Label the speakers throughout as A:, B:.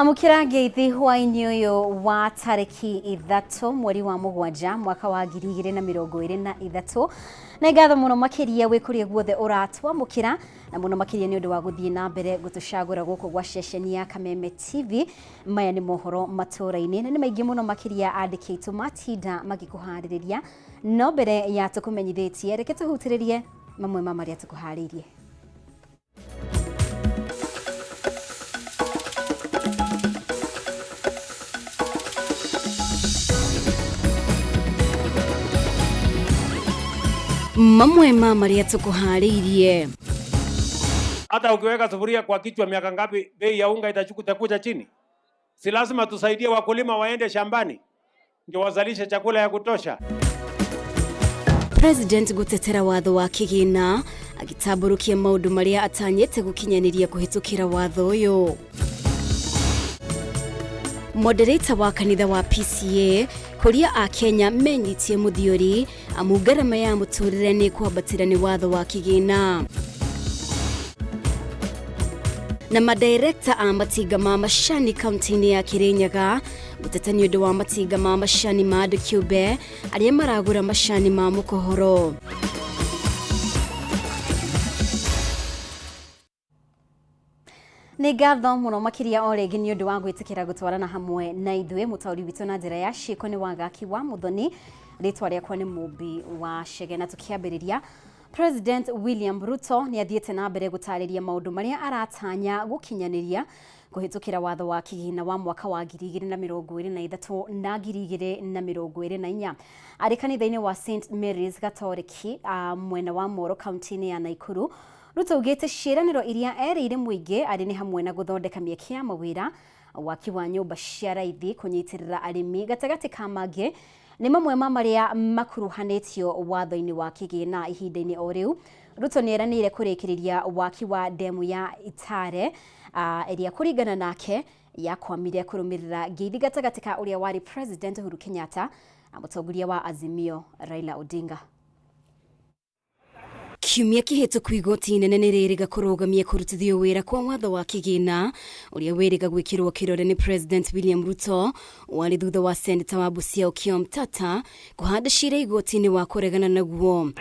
A: Amũkĩra ngeithi hwaĩ-inĩ ũyũ wa tarĩki 3 mweri wa 7 mwaka wa 2023. Nĩ ngatho mũno makĩria wĩ kũrĩa guothe ũratwamũkĩra na mũno makĩria nĩ ũndũ wa gũthiĩ na mbere gũtũcagũra gũkũ gwa ceceni ya Kameme TV. Maya nĩ mohoro matũra-inĩ na nĩ maingĩ mũno makĩria andĩki aitũ matinda magĩkũharĩrĩria, no mbere ya tũkũmenyithĩtie reke tũhutĩrĩrie mamwe ma marĩa tũkũharĩirie. Mamwe ma marĩa tũkũharĩirie.
B: Hata ukiweka sufuria kwa kichwa miaka ngapi, bei ya unga itakuja chini? Si lazima tusaidie wakulima waende shambani ndio wazalishe chakula ya kutosha.
A: President gutetera watho wa kĩgĩna agĩtambũrũkia maũndũ marĩa atanyĩte gũkinyanĩria kũhĩtũkĩra watho ũyũ. Moderator wa kanitha wa PCA kũria a Kenya menyitie mũthiori amu ngarama ya mũtũrĩre nĩ kwambatĩra nĩ watho wa kĩgĩna. Na madirekta a matinga ma macani kaunti-inĩ ya Kirinyaga gũteta nĩ ũndũ wa matinga ma macani ma andũ kĩũmbe arĩa maragũra macani ma mũkohoro. Nĩ ngatho mũno makĩria o rĩngĩ nĩ ũndũ wa gwĩtĩkĩra gũtwarana hamwe na ithuĩ. Mũtaũri witũ na njĩra ya ciĩko nĩ Wangaki wa Mũthoni, rĩtwa rĩakwa nĩ Mũmbi wa Chege. Na tũkĩambĩrĩria, President William Ruto nĩ athiĩte na mbere gũtarĩria maũndũ marĩa aratanya gũkinyanĩria kũhĩtũkĩra watho wa kĩgĩna wa mwaka wa 2023 na 2024. Arĩ kanitha-inĩ wa St Mary's Gatoreki mwena wa Moro kaunti-inĩ ya Nakuru, Ruto augĩte ciĩranĩro iria erĩire mũingĩ arĩ nĩ hamwe na gũthondeka mĩeke ya mawĩra, waki wa nyũmba cia raithi, kũnyitĩrĩra arĩmi gatagatĩ ka mangĩ nĩ mamwe ma marĩa makuruhanĩtio watho-inĩ wa kĩgĩna. Ihinda-inĩ o rĩu, Ruto nĩ eranĩire kũrĩkĩrĩria waki wa ndemu ya Itare ĩrĩa kũringana nake yakwamire kũrũmĩrĩra ngeithi gatagatĩ ka ũrĩa warĩ President Uhuru Kenyatta na mũtongoria wa Azimio Raila Odinga. Kiumia kĩhĩtũku igoti inene nĩ rĩrĩga kũrũgamia kũrutithio wĩra kwa watho wa kĩgĩna ũrĩa wĩrĩga gwĩkĩrwo kĩrore nĩ President William Ruto warĩ thutha wa Seneta wa Busia Okiya Omtatah kũhanda cira igoti-inĩ wa kũregana naguo.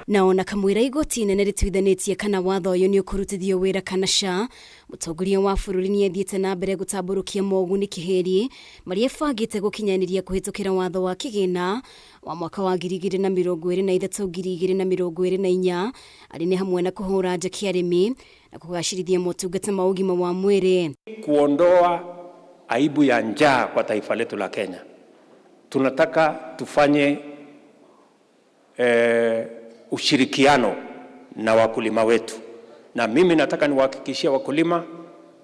A: Na ona kamwĩra igoti inene rĩtuithanĩtie kana watho ũyũ nĩ ũkũrutithio wĩra kana ca, mũtongoria wa bũrũri nĩ athiĩte na mbere gũtambũrũkia moguni kĩhĩri marĩa ebangĩte gũkinyanĩria kũhĩtũkĩra watho wa kĩgĩna wa mwaka wa 2023 2024, arĩ nĩ hamwe na kũhũra njeki arĩmi na kũgacĩrithia motungata ma ũgima wa mwĩrĩ.
B: Kuondoa aibu ya njaa kwa taifa letu la Kenya. Tunataka tufanye ushirikiano na wakulima wetu, na mimi nataka niwahakikishie wakulima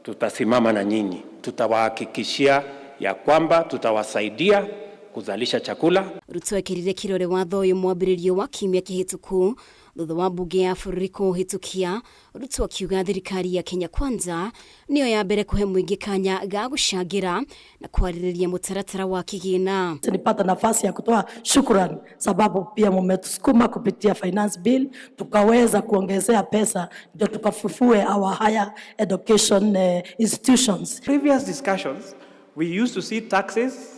B: tutasimama na nyinyi, tutawahakikishia ya kwamba tutawasaidia kuzalisha chakula.
A: Ruto ekĩrire kĩrore watho ũyũ mwambĩrĩrio wa kiumia kĩhĩtũku thutha wa mbunge ya bũrũri kũũhĩtũkia. Ruto akiuga thirikari ya Kenya Kwanza nĩyo ya mbere kũhe mũingĩ kanya ga gũcangĩra na kwarĩrĩria mũtaratara wa kĩgĩna.
C: Nipata nafasi ya kutoa shukrani sababu pia mmetusukuma kupitia finance bill tukaweza kuongezea pesa ndio tukafufue our higher education institutions.
D: Previous discussions we used to see taxes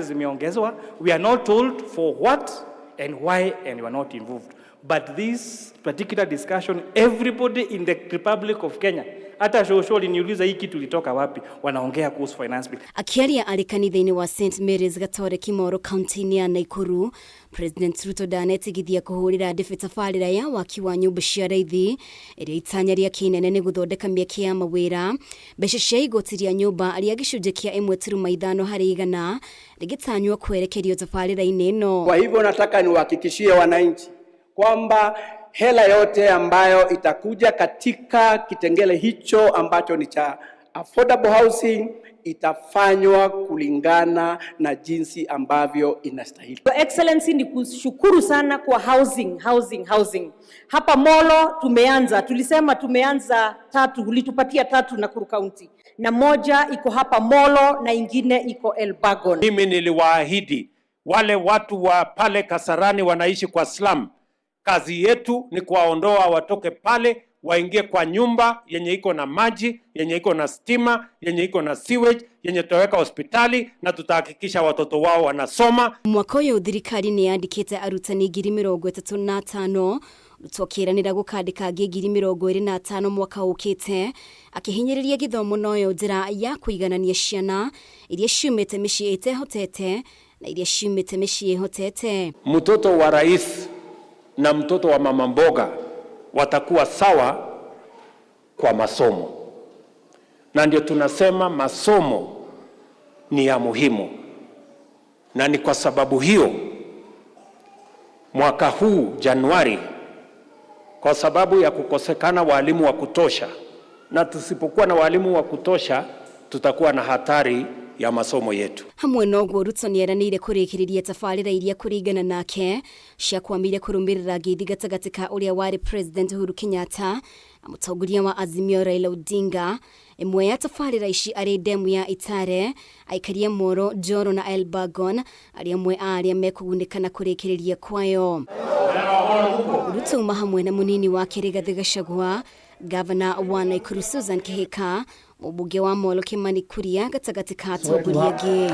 D: zimeongezwa, we are not told for what and why and we are not involved. But this particular discussion, everybody in the Republic of Kenya, hata shosho aliniuliza hii kitu ilitoka wapi, wanaongea kuhusu finance bill.
A: Akiaria arĩ kanitha-inĩ wa St Mary's Gatoreki Moro kaunti-inĩ ya Nakuru, President Ruto ndanetigithia kũhũrĩra ndebe tabarĩra ya waki wa nyũmba cia raithi ĩrĩa itanya rĩake inene nĩ gũthondeka mĩeke ya mawĩra, mbeca cia igoti rĩa nyũmba rĩa gĩcunjĩ kĩa 1.5 harĩ igana rĩgĩtanywo kwerekerio tabarĩra-inĩ ĩno.
E: Kwa hivyo nataka niwahakikishie wananchi kwamba hela yote ambayo itakuja katika kitengele hicho ambacho ni cha affordable housing itafanywa kulingana na jinsi ambavyo inastahili.
F: Your Excellency, ni kushukuru sana kwa housing, housing, housing. Hapa Molo tumeanza, tulisema tumeanza 3, ulitupatia 3 Nakuru County. Na moja iko hapa Molo na ingine iko Elburgon.
B: Mimi niliwaahidi wale watu wa pale Kasarani wanaishi kwa slum, kazi yetu ni kuwaondoa watoke pale waingie kwa nyumba yenye iko na maji, yenye iko na stima, yenye iko na sewage, yenye tutaweka hospitali na tutahakikisha watoto wao wanasoma.
A: Mwaka ũyũ thirikari nĩ yandĩkĩte arutani 35,000 Ruto akĩranĩra gũkandĩka angĩ 25,000 mwaka ũkĩte, akĩhinyĩrĩria gĩthomo noyo njĩra ya kũiganania ciana iria ciumĩte mĩciĩ ĩtehotete na iria ciumĩte mĩciĩ ĩhotete.
B: Mtoto wa rais na mtoto wa mama mboga watakuwa sawa kwa masomo, na ndio tunasema masomo ni ya muhimu, na ni kwa sababu hiyo mwaka huu Januari, kwa sababu ya kukosekana walimu wa kutosha, na tusipokuwa na walimu wa kutosha tutakuwa na hatari ya masomo yetu.
A: Hamwe noguo Ruto nĩeranĩire kũrĩkĩrĩria tabarĩra iria kũringana nake ciakwamire kũrũmĩrĩra ngeithi gatagatĩ ka ũrĩa warĩ President Uhuru Kenyatta na mũtongoria wa Azimio Raila Odinga. Ĩmwe ya tabarĩra ici arĩ ndemu ya Itare, aikaria Moro, Njoro na Elbagon arĩa amwe a arĩa mekũgunĩka na kũrĩkĩrĩria kwayo. Ruto uma hamwe na mũnini wake Rigathĩ Gachagua, Gavana wa Nakuru Susan Kihika, mũmbunge wa Molo Kimani Kuria gatagatĩ ka atongoria angĩ.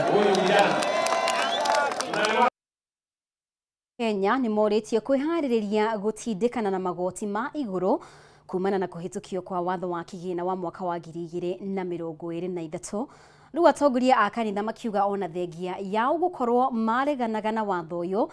A: Kenya nĩ morĩtio kwĩharĩrĩria gũtindĩkana na magoti ma igũrũ kumana na kũhĩtũkio kwa watho wa kĩgĩna wa mwaka wa 2023. Rĩu atongoria a kanitha makiuga ona thengia yao gũkorwo mareganaga na watho ũyũ,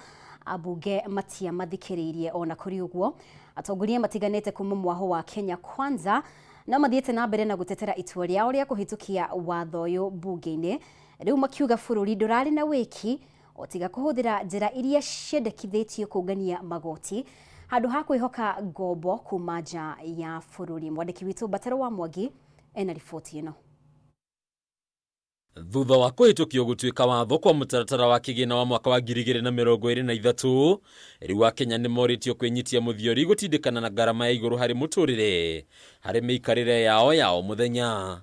A: ambunge matiamathikĩrĩirie. Ona kũrĩ ũguo, atongoria matiganĩte kuma mwaho wa Kenya Kwanza no mathiĩte na mbere na gũtetera itua rĩao rĩa kũhĩtũkia watho ũyũ mbunge-inĩ, rĩu makiuga bũrũri ndũrarĩ na wĩki o tiga kũhũthĩra njĩra iria ciendekithĩtio kũngania magoti handũ ha kwĩhoka ngombo kuma nja ya bũrũri. Mwandĩki witũ Mbataro wa Mwangi ena riboti ĩno.
G: Thutha wa kũhĩtũkio gũtuĩka watho kwa mũtaratara wa kĩgĩna wa mwaka wa 2023, rĩu Akenya nĩ morĩtio kwĩnyitia mũthiori gũtindĩkana na ngarama ya igũrũ harĩ mũtũrĩre harĩ mĩikarĩre yao ya o mũthenya.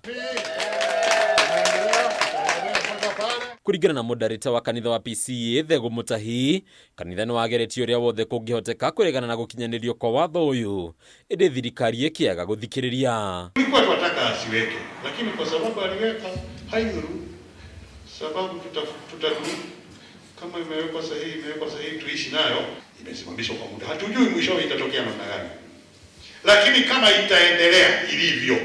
G: Kũringana na mũndarĩta wa kanitha wa PCEA Thegũ Mũtahi, kanitha nĩ wageretie ũrĩa wothe kũngĩhoteka kũregana na gũkinyanĩrio kwa watho ũyũ, ĩndĩ thirikari ĩkĩaga gũthikĩrĩria.
H: Tulikuwa tunataka asiweke, lakini kwa sababu aliweka haidhuru, sababu tuta kama imewekwa sahihi, imewekwa sahihi, tuishi nayo. Imesimamishwa kwa muda, hatujui mwishowe itatokea namna gani, lakini kama itaendelea ilivyo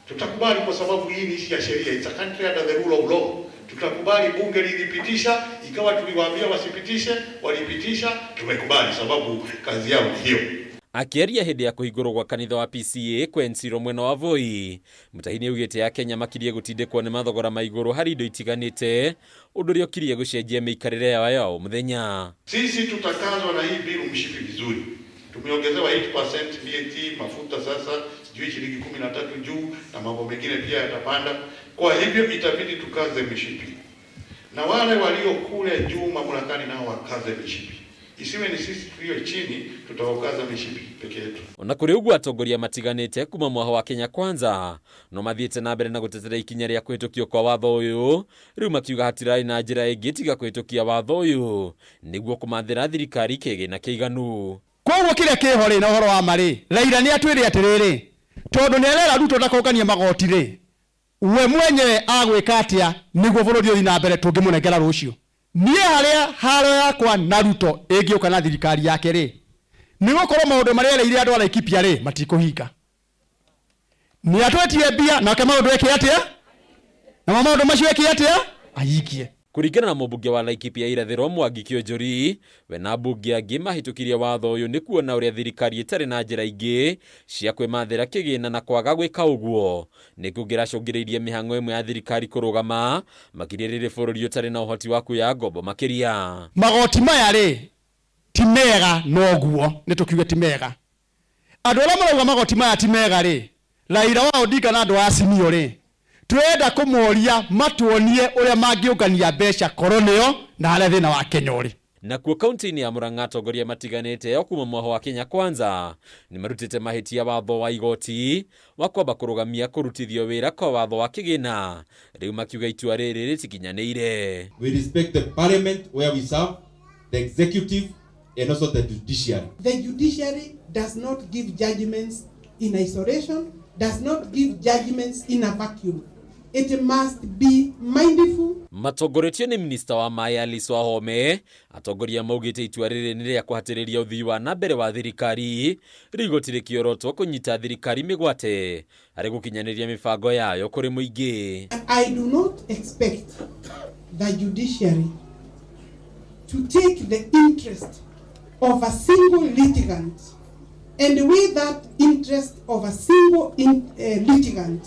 H: tutakubali, kwa sababu hii ni nchi ya sheria, it's a country under the rule of law. Tutakubali, bunge lilipitisha, ikawa tuliwaambia wasipitishe, walipitisha, tumekubali sababu kazi yao ni hiyo.
G: Akĩaria hĩndĩ ya kũhingũrwo gwa kanitha wa PCEA Kwensiro mwena wa Voi, Mutahi nĩaugĩte Akenya makirie gũtindĩkwo nĩ mathogora ma igũrũ harĩ indo itiganĩte, ũndũ ũrĩa ũkirie gũcenjia mĩikarĩre yao ya o mũthenya.
H: Sisi tutakazwa na hii bill mshipi vizuri. Tumeongezewa 8% VAT, mafuta sasa sijui shilingi 13 juu na mambo mengine pia yatapanda. Kwa hivyo itabidi tukaze mishipi, na wale walio kule juu mamlakani nao wakaze mishipi, isiwe ni sisi tulio chini tutaokaza mishipi peke yetu.
G: Ona kũrĩ ũguo, atongoria matiganĩte kuma mwaho wa Kenya Kwanza no mathiĩte na mbere na gũtetera ikinya rĩa kũhĩtũkio kwa watho ũyũ, rĩu makiuga hatirarĩ na njĩra ĩngĩ tiga kũhĩtũkia watho ũyũ nĩguo kũmathĩra thirikari kĩgĩna kĩiganu.
I: Koguo kĩrĩa kĩho rĩ na ũhoro wa ma rĩ, Raila nĩ atwĩre atĩrĩrĩ, tondũ nĩ arera Ruto ndakongania magoti rĩ, we mwenyewe agwĩka atĩa nĩguo bũrũri ũthiĩ na mbere tũngĩmũnengera rũciũ? Niĩ harĩa haro yakwa na Ruto ĩngĩũka na thirikari yake rĩ, nĩ gũkorwo maũndũ marĩa erĩire andũ a Laikipia rĩ matikũhinga. Nĩ atwetie mbia nake maũndũ eke atĩa? Namo maũndũ macio eke atĩa? Ahingie.
G: Kũringana na mũmbunge wa Laikipia irathĩro Mwangi Kĩonjori, we na ambunge angĩ mahĩtũkirie watho ũyũ nĩ kuona ũrĩa thirikari ĩtarĩ na njĩra ingĩ cia kwĩmathĩra kĩgĩna na kwaga gwĩka ũguo nĩ kũngĩracũngĩrĩirie mĩhang'o ĩmwe ya thirikari kũrũgama, makĩria rĩrĩ bũrũri ũtarĩ na ũhoti wa kuoya ngombo makĩria.
I: Magoti maya rĩ ti mega, noguo nĩ tũkiuge ti mega. Andũ arĩa marauga magoti maya ti mega rĩ, Raila wa Odinga na andũ a Azimio rĩ, twenda kũmoria matuonie ũrĩa mangĩũngania mbeca korwo nĩo na harĩa thĩna wa Kenya ũrĩ.
G: Nakuo kaunti-inĩ ya Murang'a atongoria matiganĩte o kuma mwaho wa Kenya Kwanza nĩ marutĩte mahĩtia watho wa igoti wa kwamba kũrũgamia kũrutithio wĩra kwa watho wa kĩgĩna, rĩu makiuga itua rĩrĩ rĩtikinyanĩire.
J: We respect the parliament where we serve, the executive, and also the judiciary.
K: The judiciary does not give judgments in isolation, does not give judgments in a vacuum. It must be mindful.
G: Matongoretio nĩ minista wa maĩ Alice Wahome, atongoria maugĩte itua rĩrĩ nĩ rĩa kũhatĩrĩria ũthii wa na mbere wa thirikari rigoti rĩkĩorotwo kũnyita thirikari mĩgwate harĩ gũkinyanĩria mĩbango yayo kũrĩ mũingĩ.
K: I do not expect the judiciary to take the interest of a single litigant and weigh that interest of a single litigant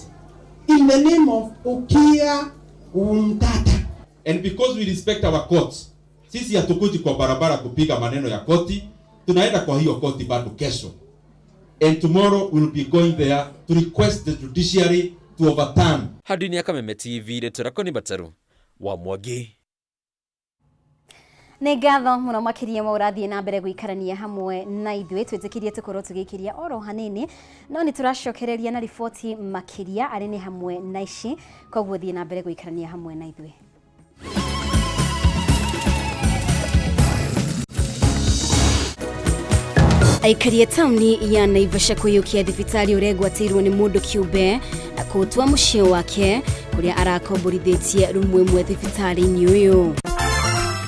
K: in the name of Okiya Omtatah.
J: And because we respect our courts, sisi hatukuji kwa barabara kupiga maneno ya koti, tunaenda kwa hiyo koti bado kesho. And tomorrow we'll be going there to request the judiciary to overturn.
G: Handũ-inĩ ya Kameme TV, rĩtwa rĩakwa nĩ Bataru wa Mwangi.
A: Nĩ ngatho mũno makĩria ma ũrathiĩ na mbere gũikarania hamwe na ithuĩ, twĩtĩkĩrie tũkorwo tũgĩikĩria oro hanini, no nĩ tũracokereria na riboti makĩria arĩ nĩ hamwe na ici, koguo thiĩ na mbere gũikarania hamwe na ithuĩ. Aikaria tauni ya Naivasha kũiyũkia thibitarĩ ũregwatĩirwo nĩ mũndũ kĩũmbe na kũũtua mũciĩ wake kũrĩa arakomborithĩtie rumu ĩmwe thibitarĩ-inĩ ũyũ.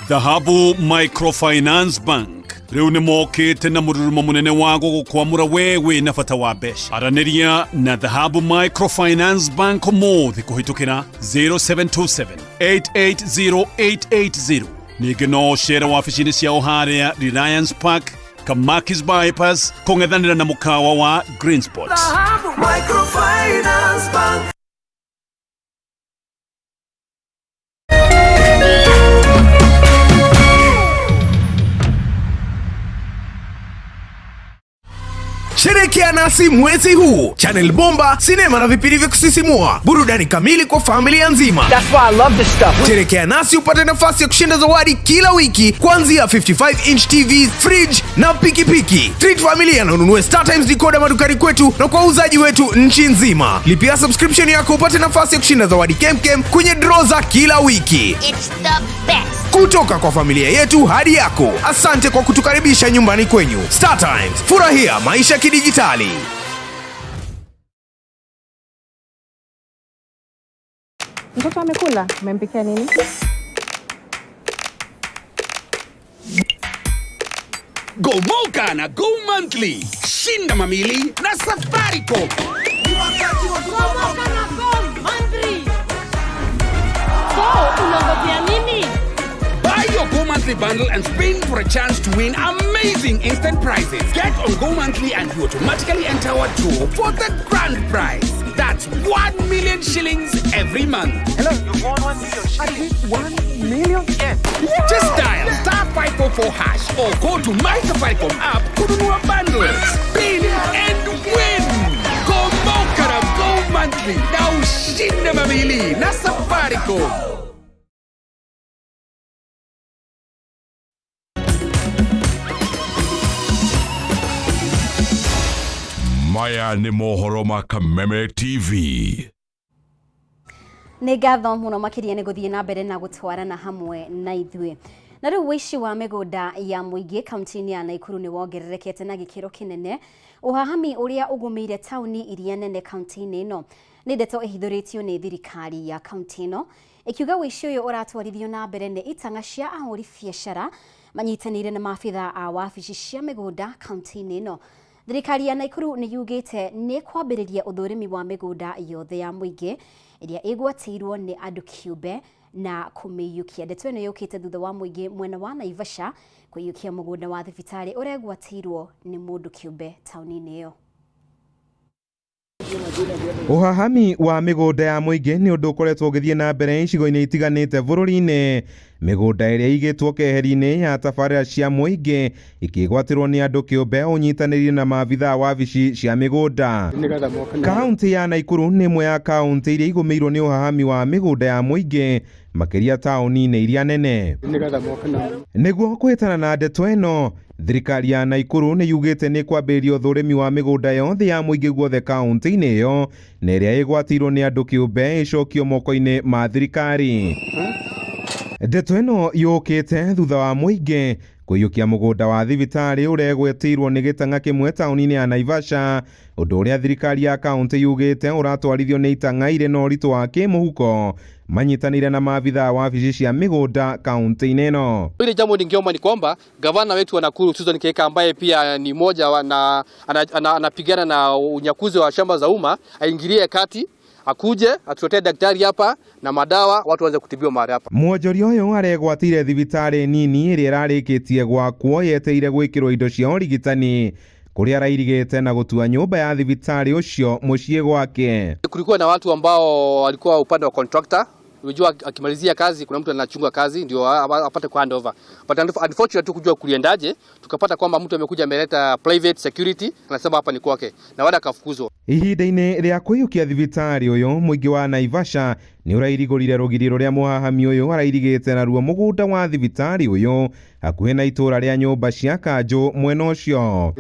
L: Dhahabu Microfinance Bank rĩu nĩ mokĩte na mũrurumo mũnene wa gũgũkwamũra we wĩ na bata wa mbeca. Aranĩria na Dhahabu Microfinance Bank ũmũthĩ kũhĩtũkĩra 0727 880880. Ningĩ no ũcere wabici-inĩ ciao harĩa Reliance Park, Kamakis Bypass, kũng'ethanĩra na mũkawa wa Green Spot.
M: Dhahabu Microfinance Bank.
N: Sherehekea nasi mwezi huu. Channel Bomba, sinema na vipindi vya kusisimua, burudani kamili kwa familia nzima.
M: That's why I love this stuff.
N: Sherehekea nasi upate nafasi ya kushinda zawadi kila wiki kuanzia 55-inch TV, fridge na pikipiki. Treat familia na ununue Star Times decoder madukani kwetu na kwa wauzaji wetu nchi nzima. Lipia subscription yako upate nafasi ya kushinda zawadi kemkem kwenye draw za kila wiki.
O: It's the best.
N: Kutoka kwa familia yetu hadi yako. Asante kwa kutukaribisha nyumbani kwenyu. Star Times, furahia maisha kidijitali.
P: Mtoto amekula? Umempikia nini?
Q: Gomoka na Go Monthly. Shinda mamili na Safaricom.
F: Gomoka na Go Monthly. So, unangojea nini?
Q: Buy your Go Monthly bundle and spin for a chance to win amazing instant prizes. Get on Go Monthly and you automatically enter our draw for the grand prize. That's 1 million shillings every month.
M: Hello, you won 1 million shillings. 1 million? Yes.
Q: Just dial star 544 hash or go to My Safaricom app, kununua bundle, spin and win. Gomoka na Go Monthly na ushinde mamili na Safaricom.
R: Maya nĩ mohoro ma Kameme TV.
A: Nĩ ngatho mũno makĩria nĩ gũthiĩ na mbere na gũtwarana hamwe na ithuĩ. Na rĩu ũici wa mĩgũnda ya mũingĩ kaunti-inĩ ya Naikuru nĩ wongererekete na gĩkĩro kĩnene. Ũhahami ũrĩa ũgũmĩire taũni iria nene kaunti-inĩ ĩno nĩ ndeto ĩhithũrĩtio nĩ thirikari ya kaunti ĩno ĩkiuga ũici ũyũ ũratwarithio na mbere nĩ itang'a cia ahũri biacara manyitanĩire na maabitha a wabici cia mĩgũnda kaunti-inĩ ĩno. Thirikari ya Naikuru nĩ yugĩte nĩ kwambĩrĩria ũthũrimi wa mĩgũnda yothe ya mũingĩ ĩrĩa ĩgwatĩirwo nĩ andũ kĩũmbe na kũmĩiyũkia. Ndeto ĩno yũkĩte thutha wa mũingĩ mwena wa Naivasha kũiyũkia mũgũnda wa thibitarĩ ũregwatĩirwo nĩ mũndũ kĩũmbe taũni-inĩ ĩyo.
S: Ũhahami wa mĩgũnda ya mũingĩ nĩ ũndũ ũkoretwo ũgĩthiĩ na mbere icigo-inĩ itiganĩte bũrũri-inĩ. Mĩgũnda ĩrĩa ĩigĩtwo keheri-inĩ ya tabarĩra cia mũingĩ ikĩgwatĩrwo nĩ andũ kĩũmbe ũnyitanĩire na maabithaa wabici cia mĩgũnda. Kaunti ya Naikuru nĩ ĩmwe ya kaunti iria igũmĩirwo nĩ ũhahami wa mĩgũnda ya mũingĩ makĩria taũni-inĩ iria nene. Nĩguo kũhĩtana na ndeto ĩno, thirikari ya Naikuru nĩ yugĩte nĩ kwambĩrĩria ũthũrimi wa mĩgũnda yothe ya mũingĩ guothe kaunti-inĩ ĩyo na ĩrĩa ĩgwatĩirwo nĩ andũ kĩũmbe ĩcokio moko-inĩ ma thirikari. Ndeto ĩno yũkĩte thutha wa mũingĩ kũiyũkia mũgũnda wa thibitarĩ ũregwetĩirwo nĩ gĩtang'a kĩmwe taũni-inĩ ya Naivasha, ũndũ ũrĩa thirikari ya kaũntĩ yugĩte ũratwarithio nĩ itang'a irĩ na ũritũ wa kĩmũhuko manyitanĩire na maabithaa wabici cia mĩgũnda kaũntĩ-inĩ ĩno.
O: Ile jambo ningeomba ni kwamba gavana wetu wa Nakuru Susan Kihika ambaye pia ni mmoja wa na anapigana na unyakuzi wa shamba za umma aingilie kati, akuje atuletee daktari hapa na madawa, watu waanze kutibiwa mahali hapa.
S: Mwonjoria ũyũ aregwatĩire thibitarĩ nini ĩrĩa ĩrarĩkĩtie gwakwo yeteire gwĩkĩrwo indo cia ũrigitani kũrĩa arairigĩte na gũtua nyũmba ya thibitarĩ ũcio mũciĩ gwake.
O: Kulikuwa na watu ambao walikuwa upande wa contractor. Unajua akimalizia kazi kuna mtu anachunga kazi ndio apate ku hand over. But unfortunately tu kujua kuliendaje, tukapata kwamba mtu amekuja ameleta private security anasema hapa ni kwake na wada akafukuzwa.
S: Ihinda-inĩ rĩa kũiyũkia thibitarĩ ũyũ mũingĩ wa Naivasha nĩ ũrairigũrire rũgiri rũrĩa mũhahami ũyũ arairigĩte naruo mũgũnda wa thibitarĩ ũyũ hakuhĩ na itũũra rĩa nyũmba cia kanjũ mwena ũcio.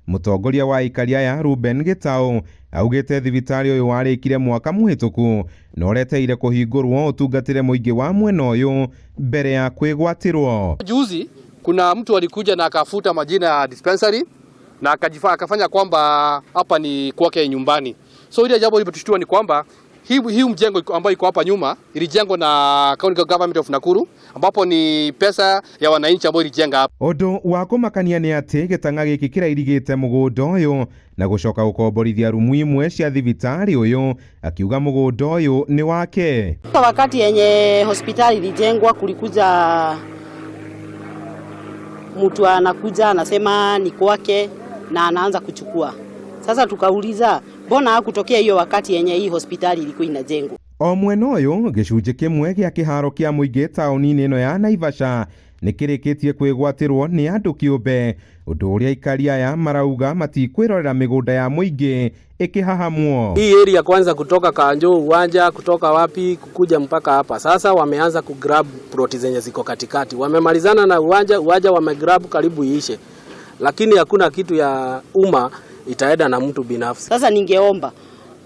S: Mũtongoria wa aikari aya Ruben Gitau augĩte thibitarĩ ũyũ warĩkire mwaka mũhĩtũku na ũreteire kũhingũrwo ũtungatĩre mũingĩ wa mwena ũyũ mbere ya kwĩgwatĩrwo.
O: Juzi kuna mtu alikuja na akafuta majina ya dispensary na akafanya kwamba hapa ni kwake nyumbani. So ile jambo lililotushtua ni kwamba hii mjengo ambayo iko hapa nyuma ilijengwa na County Government of Nakuru, ambapo ni pesa ya wananchi ambao ilijenga hapa.
S: Ũndũ wa kũmakania nĩ atĩ gĩtang'a gĩkĩ kĩrairigĩte mũgũnda ũyũ na gũcoka gũkomborithia rumu imwe cia thibitarĩ ũyũ akiuga mũgũnda ũyũ nĩ wake.
T: Wakati yenye hospitali ilijengwa kulikuja mtu anakuja anasema ni kwake na anaanza kuchukua. Sasa tukauliza mbona hakutokea hiyo wakati yenye hii hospitali ilikuwa inajengwa.
S: O mwena ũyũ gĩcunjĩ kĩmwe gĩa kĩharo kĩa mũingĩ taũni-inĩ ĩno ya Naivasha nĩ kĩrĩkĩtie kwĩgwatĩrwo nĩ andũ kĩũmbe, ũndũ ũrĩa aikari aya marauga matikwĩrorera mĩgũnda ya mũingĩ ĩkĩhahamwo.
U: Hii area kwanza kutoka Kanjo uwanja kutoka wapi kukuja mpaka hapa. Sasa wameanza kugrab plot zenye ziko katikati. Wamemalizana na uwanja wamegrab karibu iishe. Lakini hakuna kitu ya umma itaenda na mtu binafsi.
T: Sasa ningeomba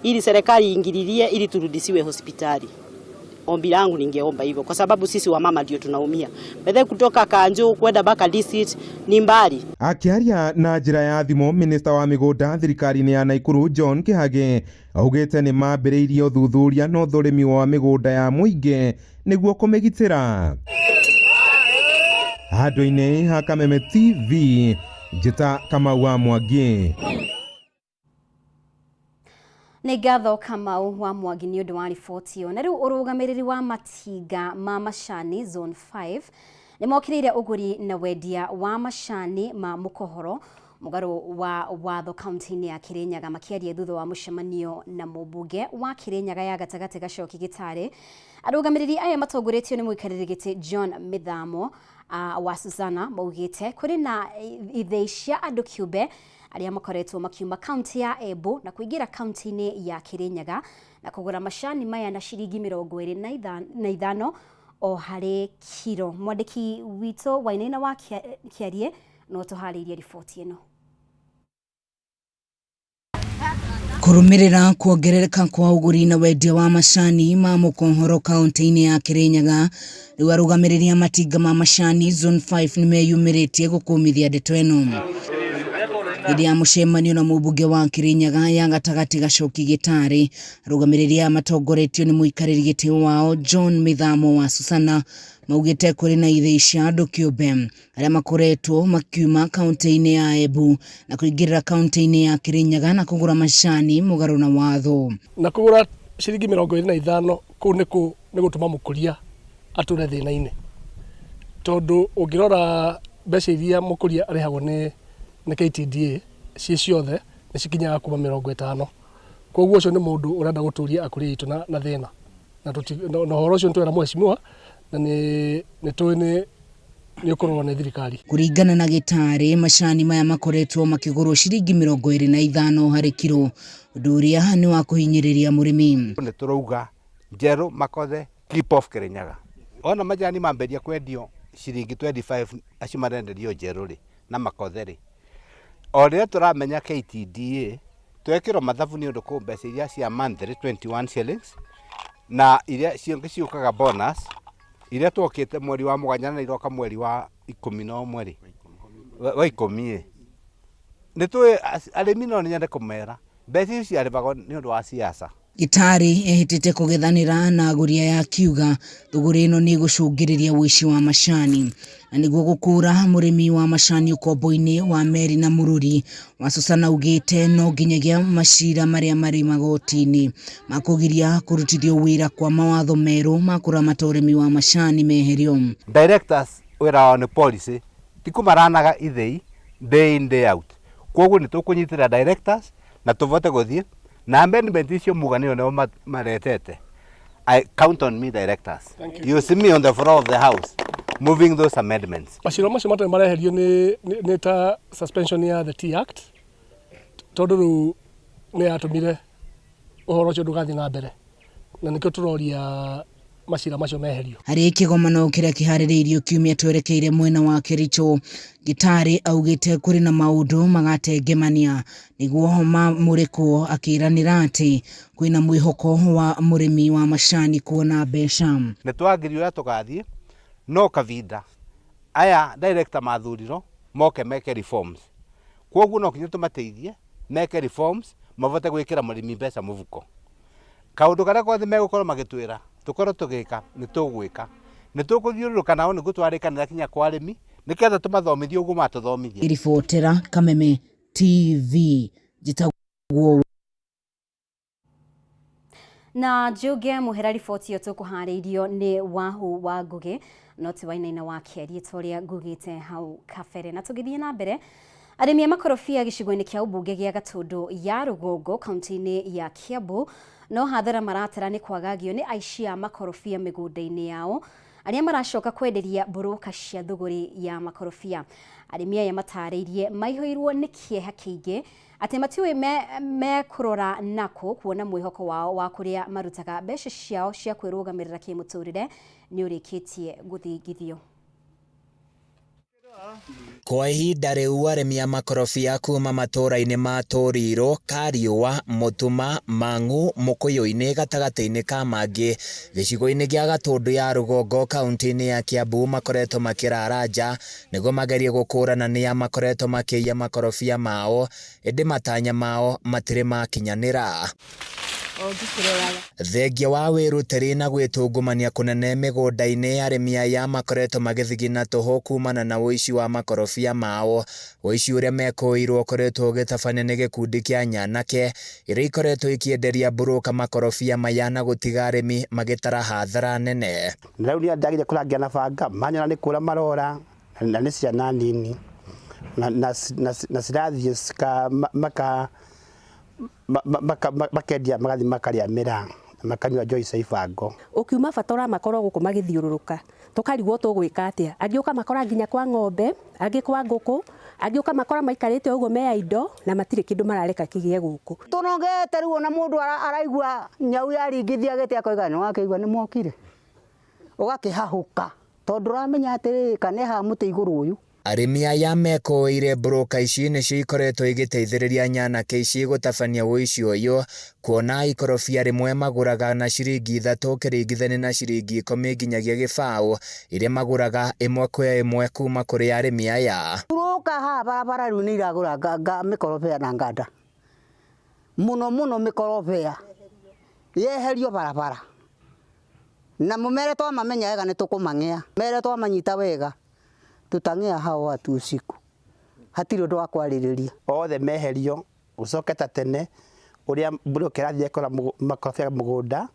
T: ili serikali iingililie ili turudisiwe hospitali. Ombi langu ningeomba hivyo kwa sababu sisi wamama ndio tunaumia. Bethe kutoka Kanjo kwenda mpaka district ni mbali.
S: Akiaria na njĩra ya thimũ minista wa mĩgũnda thirikari-inĩ ya Nakuru John Kihage augĩte nĩ mambĩrĩirie ũthuthuria na ũthũrimi wa mĩgũnda ya mũingĩ nĩguo kũmĩgitĩra. Handũ-inĩ ha Kameme TV njĩta Kamau wa Mwangi.
A: Nĩ ngatho Kamau wa Mwangi nĩ ũndũ wa riboti ĩyo. Na rĩu ũrũgamĩrĩri wa matinga ma macani Zone 5 nĩ mokĩrĩire ũgũri na wendia wa macani ma mũkohoro mũgarũ wa watho kaunti-inĩ ya Kirinyaga makĩaria thutha wa mũcemanio na mũmbunge wa Kirinyaga ya gatagatĩ Gachoki Gĩtarĩ. Arũgamĩrĩri aya matongoretio nĩ mũikarĩri gĩtĩ John Mĩthamo wa Susana maugĩte kũrĩ na ithĩi cia andũ kĩũmbe arĩa makoretwo makiuma kaunti ya Embu na kũingĩra kaunti-inĩ ya Kirinyaga na kũgũra macani maya na ciringi 25 o harĩ kiro. Mwandĩki witũ Wainaina wa Kĩarie no tũharĩirie riboti ĩno.
V: Kũrũmĩrĩra kuongerereka kwa ũgũri na wendia wa macani ma mũkohoro kaunti-inĩ ya Kirinyaga, rĩu arũgamĩrĩri a matinga ma macani Zone 5 nĩmeyumĩrĩtie gũkũmithia ndeto ĩno. Hĩndĩ ya mũcemanio na mũmbunge wa Kirinyaga ya gatagatĩ Gachoki Gĩtarĩ, arũgamĩrĩri aya matongoretio nĩ mũikarĩri gĩtĩ wao John Mĩthamo wa Susana maugĩte kũrĩ na ithĩi cia andũ kĩũmbe arĩa makoretwo makiuma kaunti-inĩ ya Embu na kũingĩrĩra kaunti-inĩ ya Kirinyaga na kũgũra macani mũgarũ na watho.
W: Na kũgũra ciringi 25 kũu nĩ gũtũma mũkũria atũre thĩna-inĩ, tondũ ũngĩrora mbeca iria mũkũria arĩhagwo nĩ KTDA ciĩ ciothe nĩ cikinyaga kuma 50. Koguo ũcio nĩ mũndũ ũrenda gũtũria akũria aitũ na thĩna na ũhoro ũcio nĩtwera mheshimiwa na nĩ tũĩ nĩ ũkũrorwo nĩ thirikari.
V: Kũringana na Gĩtarĩ, macani maya makoretwo makĩgũrwo ciringi 25 harĩ kiro, ũndũ ũrĩa nĩ wa kũhinyĩrĩria mũrĩmi.
X: Nĩ tũrauga njerũ makothe keep off Kirinyaga. Ona majani mambĩrĩria kwendio ciringi 25 acio marenderio njerũ rĩ na makothe rĩ, o rĩrĩa tũramenya KTDA twekĩrwo mathabu nĩ ũndũ kũ mbeca iria cia monthly 21 shillings na iria ciũkaga bonus Iria twokĩte mweri wa mũgwanja na iroka mweri wa 11 rĩ, wa 10 ĩ, nĩ tũĩ arĩmi, no nyende kũmera mbeca icio ciarĩbagwo nĩ ũndũ wa siasa.
V: Gĩtarĩ ehĩtĩte kũgethanĩra na agũri aya akiuga thũgũrĩ ĩno nĩ ĩgũcũngĩrĩria ũici wa macani na nĩguo gũkũra mũrĩmi wa macani ũkombo-inĩ wa Meri na Mũrũri wa Susana augĩte no nginyagia macira marĩa marĩ magoti-inĩ makũgiria kũrutithio wĩra kwa mawatho merũ ma kũramata ũrĩmi wa macani meherio.
X: Directors wĩra wao nĩ policy, ti kũmaranaga ithĩi day in day out. Koguo nĩ tũkũnyitĩrĩra directors na tũvote gũthiĩ na amendment icio muga nĩo nĩo maretete. I count on me, directors.
W: Thank you.
X: You see me on the floor of the house moving those amendments.
W: Macira macio matarĩ mareherio nĩ ta suspension ya the Tea Act, tondũ rĩu nĩ yatũmire ũhoro ũcio ndũgathiĩ na mbere, na nĩkĩo tũroria macira macio meherio.
V: Harĩ kĩgomano kĩrĩa kĩharĩrĩirio kiumia twerekeire mwena wa Kericho, Gĩtarĩ augĩte kũrĩ na maũndũ magatengemania nĩguo mamũrĩkwo, akĩranĩra atĩ kwĩna mwĩhoko wa mũrĩmi wa macani kuona mbeca.
X: Nĩ twagiri ũrĩa tũgathiĩ no kavinda aya director mathurirwo moke meke reforms, koguo no kinya tũmateithie meke reforms mavote gwĩkĩra mũrĩmi mbeca mũbuko. Kaũndũ karĩa kothe megũkorwo magĩtwĩra tũkorwo tũgĩka, nĩ tũgwĩka, nĩ tũkũthiũrũrũka nao nĩguo twarĩkanĩra kinya kwa arĩmi nĩgetha tũmathomithie ũguo matũthomithia.
V: Ribotera Kameme TV, njĩtagwo
A: Na njuge muhera riboti ĩyo tũkũharĩirio nĩ Wahu wa Ngugi, no ti Wainaina wa Kĩarie ta ũrĩa ngugĩte hau kabere. Na tũgĩthiĩ na mbere, arĩmi a makorobia gĩcigo-inĩ kĩa ũmbunge gĩa Gatũndũ ya Rũgongo kaunti-inĩ ya Kiambu no hathara maratara nĩ kwagagio nĩ aici a makorobia mĩgũnda-inĩ yao arĩa maracoka kwenderia mburũka cia thũgũrĩ ya makorobia. Arĩmi aya matarĩirie maihũirwo nĩ kĩeha kĩingĩ atĩ matiũĩ mekũrora nakũ, kuona mwĩhoko wao wa kũrĩa marutaga mbeca ciao cia kwĩrũgamĩrĩra kĩmũtũrĩre nĩ ũrĩkĩtie gũthingithio.
B: Kwa ihinda rĩu arĩmi a makorobia kuma matũũra-inĩ ma Tũrirũ, Kariũa, Mũtuma, Mang'u, Mũkũyũ-inĩ gatagatĩ-inĩ ka mangĩ gĩcigo-inĩ gĩa Gatũndũ ya Rũgongo kaunti-inĩ ya Kiambu makoretwo makĩrara nja nĩguo magerie gũkũrana nĩa makoretwo makĩiya makorobia mao, ĩndĩ matanya mao matirĩ makinyanĩra. Thengia wa wĩrutĩri na gwĩtungumania kũnene mĩgũnda-inĩ, arĩmi aya makoretwo magĩthigina tũhũ kumana na ũici wa makorobia mao. Ũici ũrĩa mekũĩirwo ũkoretwo ũgĩtabanio nĩ gĩkundi kĩa nyanake iria ikoretwo ikĩenderia mburũka makorobia maya na gũtiga arĩmi magĩtara hathara nene.
C: Na rĩu niĩ ndagire kũrangia na banga, manyona nĩ kũra marora, na nĩ ciana nini na cirathiĩ maka makendia, magathiĩ makarĩa mĩraa na makanyua njohi cia ibango.
D: Ũkiuma bata ũramakorwo gũkũ magĩthiũrũrũka, tũkarigwo tũgwĩka atĩa. Angĩ ũkamakora nginya kwa ng'ombe, angĩ kwa ngũkũ, angĩ ũkamakora maikarĩte ũguo me indo na matirĩ kĩndũ marareka kĩgĩe gũkũ.
E: Tũnogete rĩu, ona mũndũ araigua nyau yaringithia gĩtĩ akoiga nĩ wakĩigua nĩ mokire, ũgakĩhahũka tondũ ũramenya atĩrĩrĩ, kana haha mũtĩ igũrũ ũyũ.
B: Arĩmi aya mekũĩire mburũka ici nĩcio ikoretwo igĩteithĩrĩria nyanake ici gũtabania ũici ũyũ, kuona ikorobia rĩmwe magũraga na ciringi 3 ũkĩringithania na ciringi 10 nginyagia 0 iria magũraga ĩmwe kwa ĩmwe kuma kũrĩ arĩmi aya.
E: Mburũka haha barabara rĩu nĩ iragũra mĩkorobia na nganda mũno mũno, mĩkorobia yeherio barabara na mũmere twamamenya wega nĩ tũkũmang'ea, mere twamanyita wega tutang'ea hao watu usiku, hatirĩ ũndũ wa kwarĩrĩria.
C: Othe meherio ũcoke ta tene ũrĩa mburũka ĩrathiĩ ĩkora makorobia mũgũnda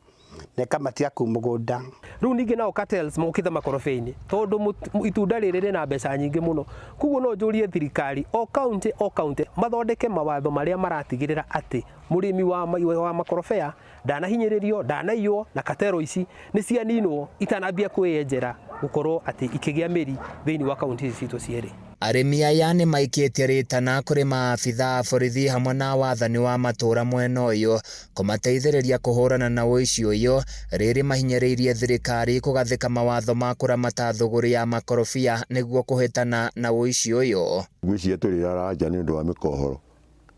C: na ĩkamatiga kũu mũgũnda.
Y: Rĩu ningĩ nao cartels mokĩte makorobia-inĩ tondũ itunda rĩrĩ rĩna mbeca nyingĩ mũno. Koguo no njũrie thirikari o county o county mathondeke mawatho marĩa maratigĩrĩra atĩ mũrĩmi wa makorobia ndanahinyĩrĩrio, ndanaiywo, na katero ici nĩ cianinwo itanambia kwĩyenjera gũkorwo atĩ ikĩgĩa mĩri thĩinĩ wa kaunti ici citũ cierĩ.
B: Arĩmi aya nĩ maikĩtie rĩtana kũrĩ maabitha a borithi hamwe na wathani wa matũũra mwena ũyũ kũmateithĩrĩria kũhũrana na ũici ũyũ, rĩrĩ mahinyĩrĩirie thirikari kũgathĩka mawatho ma kũramata thũgũrĩ ya makorobia nĩguo kũhĩtana na ũici ũyũ.
Z: Ngwĩciria tũrĩrara nja nĩ ũndũ wa mĩkohoro,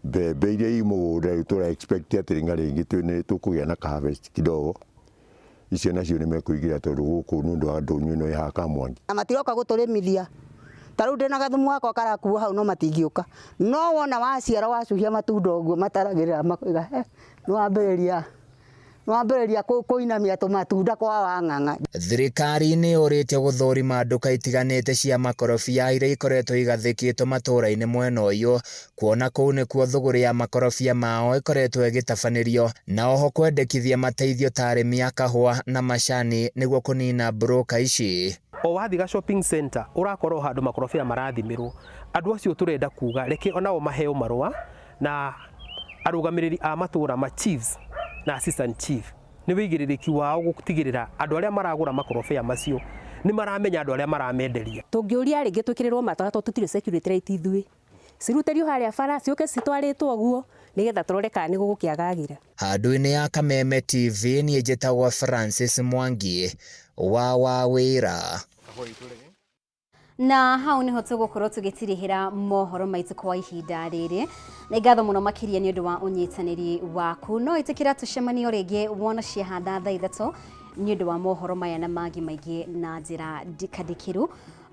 Z: mbembe iria i mũgũnda rĩu tũra expect atĩ rĩngĩ nĩ tũkũgĩa na ka harvest kidogo, Icio nacio nĩ mekũigĩra tondũ gũkũ nĩ ũndũ wa ndũnyũ ĩno ĩ haha Kamwangi.
E: Na matiroka gũtũrĩmithia ta rĩu ndĩna gathumu gakwa karakuo hau no matingĩũka, no wona waciara wacuhia matunda ũguo mataragĩrĩra makoiga he nĩwambĩrĩria nĩwambĩrĩria kũinamia tũmatunda kwa wang'ang'a.
B: Thirikari nĩ yũrĩtio gũthũrima nduka itiganĩte cia makorobia iria ikoretwo igathĩkĩtwo matũra-inĩ mwena ũyũ, kuona kũu nĩkuo thũgũrĩ ya makorobia mao ĩkoretwo ĩgĩtabanĩrio, na oho kwendekithia mateithio ta arĩmi a kahũa na macani nĩguo kũnina broka ici.
Y: O wathiĩ ga shopping center ũrakora o handũ makorobia marathimirwo, andũ acio tũrenda kuga reke onao maheo marũa na arũgamĩrĩri a matũra ma chiefs na assistant chief nĩ wĩigĩrĩrĩki wao gũtigĩrĩra andũ arĩa maragũra makorobia macio nĩ maramenya andũ arĩa maramenderia.
D: Tũngĩũria rĩngĩ twĩkĩrĩrwo matara tondũ tũtirĩ security light ithuĩ, cirutĩrio harĩa bara ciũke citwarĩtwo ũguo nĩgetha tũrore kana nĩ gũgũkĩagagĩra.
B: Handũ-inĩ ya Kameme TV niĩ njĩtagwo Francis Mwangi wa Wawĩra.
A: Na hau niho tũgũkorwo tũgĩtirihĩra mohoro maitũ kwa ihinda rĩrĩ. Nĩ ngatho mũno makĩria nĩ ũndũ wa ũnyitanĩri waku. No ĩtĩkĩra tũcemanio rĩngĩ wona ciahanda thaa 3 nĩ ũndũ wa mohoro maya na mangĩ maingĩ na njĩra ndikandĩkĩru.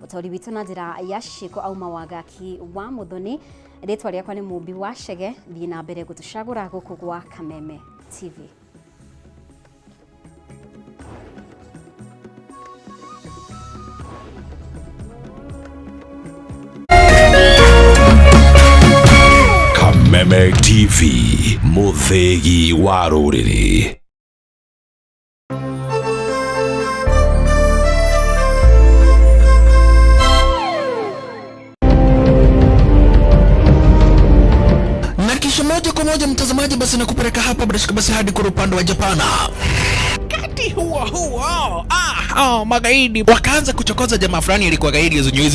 A: Ũtaũri witũ na njĩra ya ciĩko auma Wangaki wa Mũthoni. Rĩtwa rĩakwa nĩ Mũmbi wa Chege. Thiĩ na mbere gũtũcagũra gũkũ gwa Kameme TV.
R: Kameme TV, mũthĩgi wa rũrĩrĩ.
G: Na kisha moja kwa moja mtazamaji, basi nakupeleka hapa bila shaka basi hadi kwa upande wa Japana. Wakati huo huo, magaidi wakaanza kuchokoza jamaa fulani alikuwa gaidi zenye hizi.